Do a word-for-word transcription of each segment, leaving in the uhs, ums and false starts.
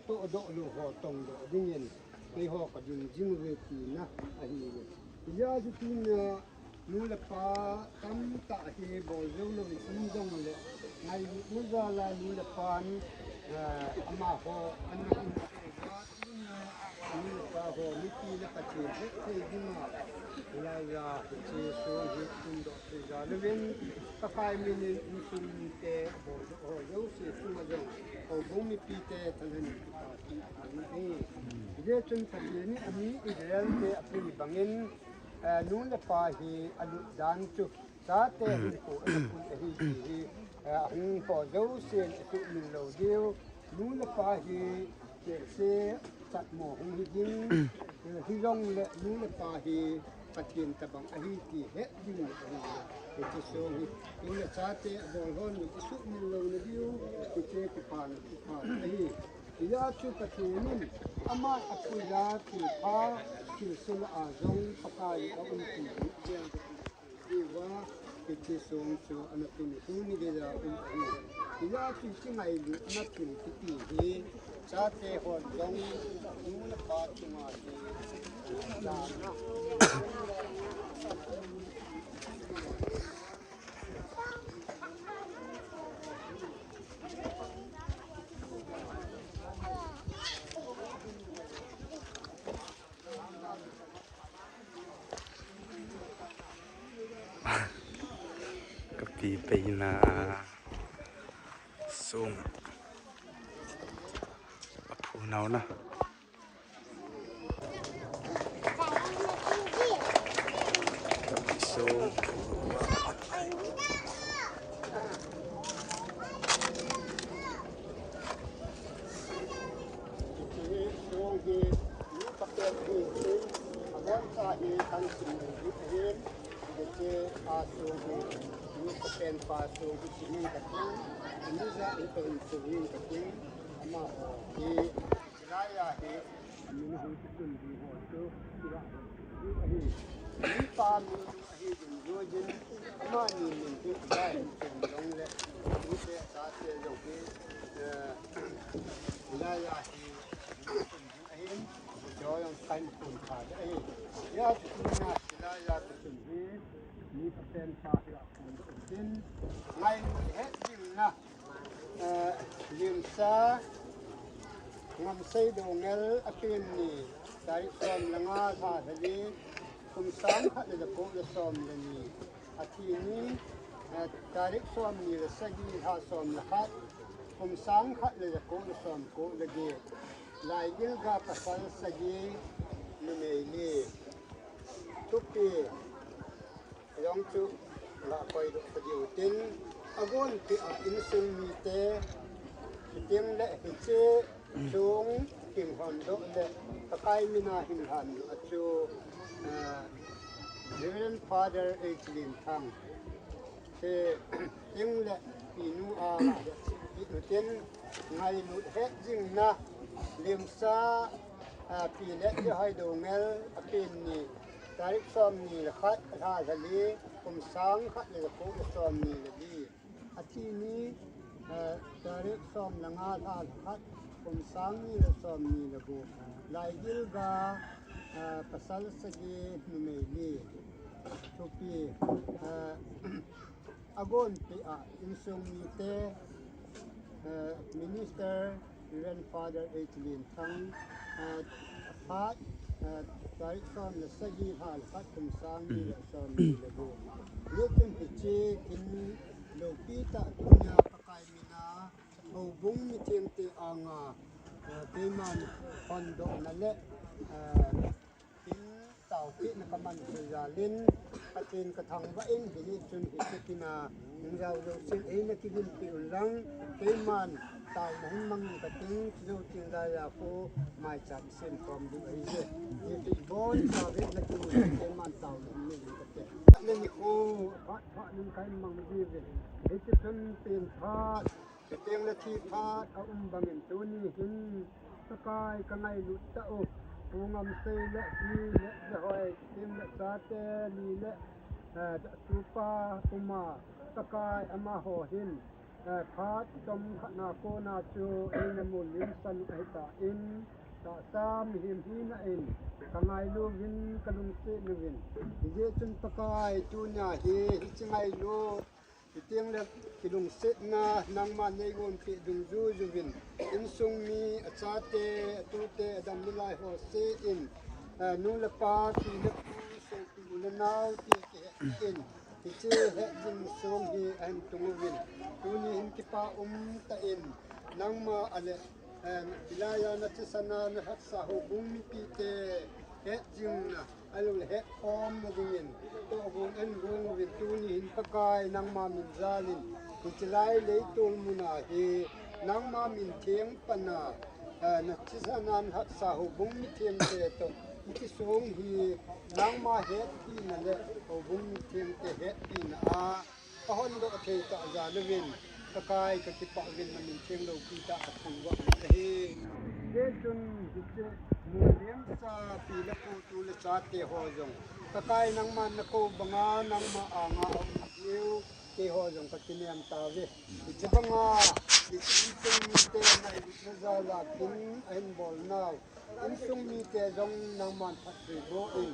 tohdoh lou ho tongdoh dingin keiho kading jing uve tina ahi. Hijeh a chu tina nu le pa tamtah hi bol jou louvin um jongle, ngailutna jal a nu le pan, eh, amaho ana hin nu le pa ho mipi le Pathen hetthei dinga, hilaiya hiche song hi phondoh thei jal uvin, Pakai min in insung mite, abol ho jouse chunga jong, houbung mipite thalhen kipa thu ahi. Hijeh chun Pathen in ami Israel te apui bangin, eh, nu le pa hi alut dan chu, chate hinkho ana pui ahi ti hi, eh, ahung ho jousen isuhmil lou diu. Nu le pa hi, tehse chatmo hung hi ding, eh, hijongle nu le pa hi Pathen tabang ahi ti het ding ahi. Hiche song hi, nu le chate abol hon isuhmil louna diu, hiche kipana, kipana ahi. Hijeh a chu Pathen in aman apuiya thilpha, thilse lah a jong Pakai aum ti hi, Jehovah, hiche song chu ana tuni, tuni geija um ahi. Hijeh a chu hiche ngailutna thil kiti hi, chate hon jong, nu le pa chunga hi, jana. Kapi peina song aphu nau na. So, Hilaiya hi, amin hung kichun ding ho chu, ila, ahi, mipa min ahi ding joi jin, amani min hi, ila hin chun jong le, mite chate jong hi, eh, hilaiya hi, ahin, jo jong kahin pun pha ahi. Ya chu na, hilaiya chu chun hi, mi papen pa hi, a pun pun tin, ngai het ding na. Eh, Limsa, Ngamsei Doungel, apen ni, tarik som le nga lha lha li, kum sang khat le jako le som le ni. Athi ni, eh, tarik som ni le sagi lha som le khat, kum sang khat le jako le som ko le get. Laigilga pasal sagi, numei li. Thupi. Jong chu, la koi doh ka diu tin, agon pi a insung mite, hitin le hiche, chung, king hon doh le, Pakai mina hin han doh a chu, eh, Reverend Father H. Linthang. Hitin le, pi nu a, pi nu tin, ngailut het jing na, Limsa, eh, pi le, Jehoi Doungel, apen ni, Tarik som ni le khat, lha lha li, kum sang khat le jako le som ni le li. Athi ni, eh, tarik som le nga, lha lha khat, kum sang ni le som ni le gup. Laigilga, eh, pasal sagi, numei li. Thupi, eh, agon pi a insung mite, eh, Minister Reverend Father H. Linthang, eh, phat, eh, tarik som le sagi, lha le khat, kum sang ni le som ni le gup. Lutun hiche in loupi tah tunia Pakai mina, houbung mithengte anga, eh, keiman hondohna le, eh, Tin taopehna kaman thei jal in, Pathen kathangvah in, hijeh chun hiche tina, nungjao jousen eina kiginpeh un lang, keiman taona hin mangin kating, chujou chun laiya khu, maicham sem khom ding ahije. Hiche ibonchauve, nakimu in keiman taona hin mangin kate. Le nikho, phat phat in kahin mang jiuve. Hiche chun pen phat, Chuteng le thi phat aum bangin tuni hin, Pakai kangailut tah u, Pu Ngamsei le, Pi le, Jehoi, chuteng le chate li le, eh, tupa, puma, Pakai amaho hin, Eh, phat chomkhat na kona chu eina mulimsan ahitan, tahsa mihem hina in ka ngailu uvin ka lungset uvin. Hijeh chun Pakai tunia hi hiche ngailut, chuteng le kilungsetna nangman neigonpeh dungjuijui uvin, insung mi, achate, atute, adam nalai ho seh in, eh, nu le pa, pi le pu, sopi u le nao ti kihet in, hiche hetjing song hi ahin tung uvin, tuni hin kipa umtah in, nangma a le, eh, hilaiya nathisan a nalhatsa houbung mipite hetjingna, alung le hetkhomna dingin tohgon ahin gong uvin, tuni hin Pakai nangma min jalin, hiche lai leitol muna hi nangma min theng pana, eh, nathisan a nalhatsa houbung mithengte toh hiche song hi nangma hetpina le houbung mithengte hetpina a ahondoh thei tah jal uvin, Pakai kakipah uvin, namin theng loupi tah kathangvah uvin ahi. Hijeh chun hiche mulimsa pi le pu, tu le chate ho jong, Pakai nangman nakou banga nangma anga aum diu, keiho jong kakinem tauve. Hiche banga, hiche insung mite ngailutna jal a kin ahin bolnau insung mite jong nangman phatthei boh in,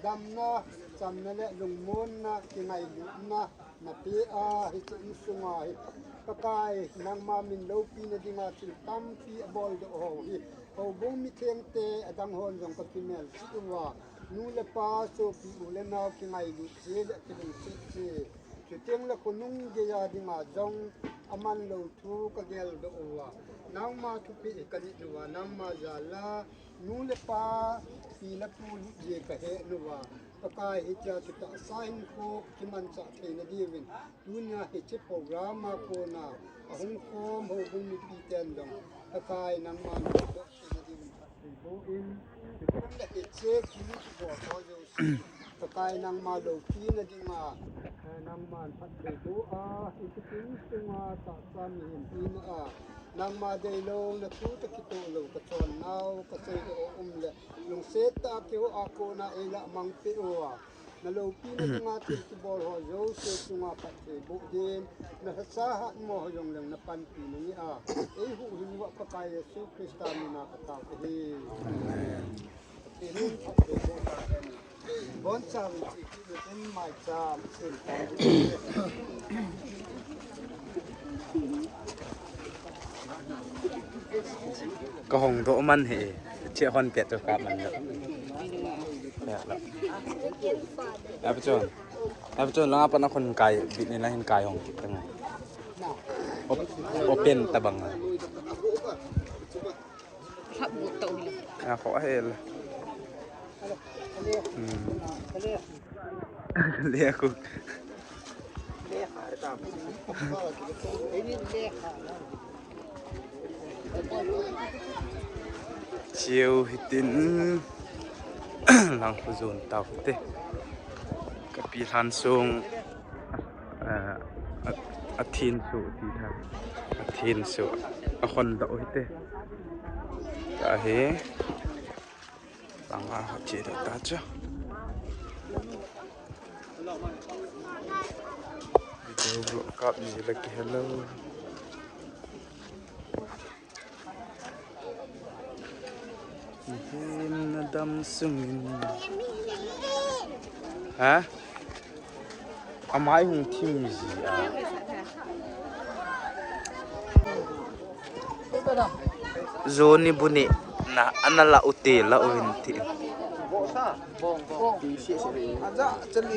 damna, chamna le lungmonna, kingailutna napeh a, hiche insunga hi Pakai nangma min loupina dinga thil tampi aboldoh ho hi houbung mithengte adang hon jong kakimelchih uva, nu le pa, sopi u le nao kingailut cheh le kilungset cheh, chuteng le khonung geiya dinga jong amanlou thu kageldoh uva, nangma thupeh hi kanit uva, nangma jal a nu le pa, pi le pu lut jeh kahet uva, Pakai hitia chu tahsa hinkho kimanchah theina diuvin, tunia hiche program a kona ahung khom houbung mipiten jong, Pakai nangman phatthei boh theina diuvin phatthei boh in, hiche kibol ho jouse Pakai nangma loupina dinga, eh, nangman phatthei boh a, hiche insunga tahsa mihem hina a, nangma deilou, nathu toh kitoh lou, kachonnau, kaseidoh um le, lungset tah a keiho a kona eilah mang peh uva, naloupina dinga thil kibol ho jouse chunga phatthei boh din, nalhacha hatmo ho jongleng napanpi nange a, eihuhhing uva Pakai Jesu Christa mina katao ahi. Amen. Kahong doh man hi, che hon pet to ka man doh. Ya la. Ya pa chon. Ya pa chon, langa pat na khon kai, bit ni na hin kai hong kit tang. Op-, open tabang. Hap bu tau hi. A, kho a hel. Hmm. Le khu. Chiu hitin lang khu jon tau te. Kapi lhan sung. A, a, a thin su ti tha. A thin su. A hon doh hi te. Ka hi. Langa ho che doh ta chu. Video vlog kap ni le ki hello. Mihem nadam sungin. Ha? Amai hung thim ji a. Joni buni na ana la ute la uvin ti.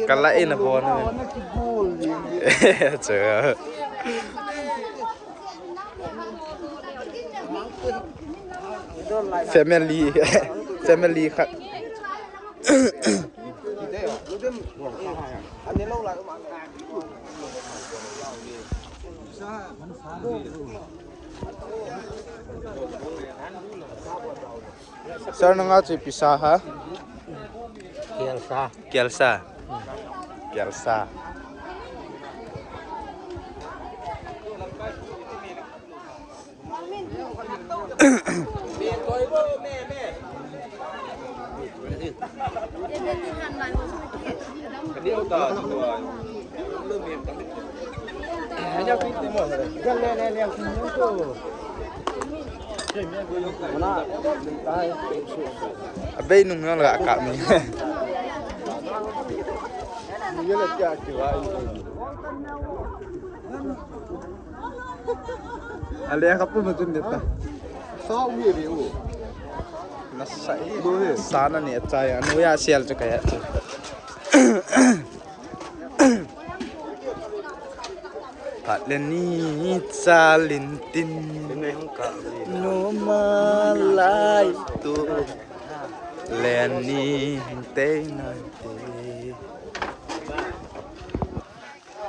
Kala ina bona. Cha. Family, family khat. Sir, nanga chu ipi sa ham? Kelsa. Kelsa. Kelsa. Abei nung ngal ga ka mi. Ale ka pu ma tun de ta. Sa u ye be u. Na sa e. Sa na ne cha ya. Nu ya sial cha ka ya. Phat le ni chalin tin. Nu ma lai tu. Len ni tei na te.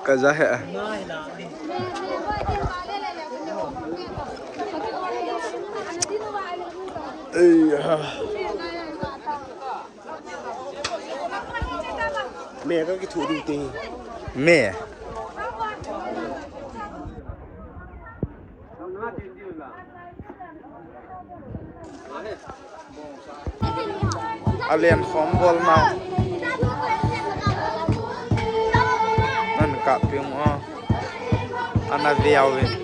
Ka ja he. Ei ha. Me ka kithu ding te. Me. Alen khom bol ma. Nan ka piung o. Ana viau in.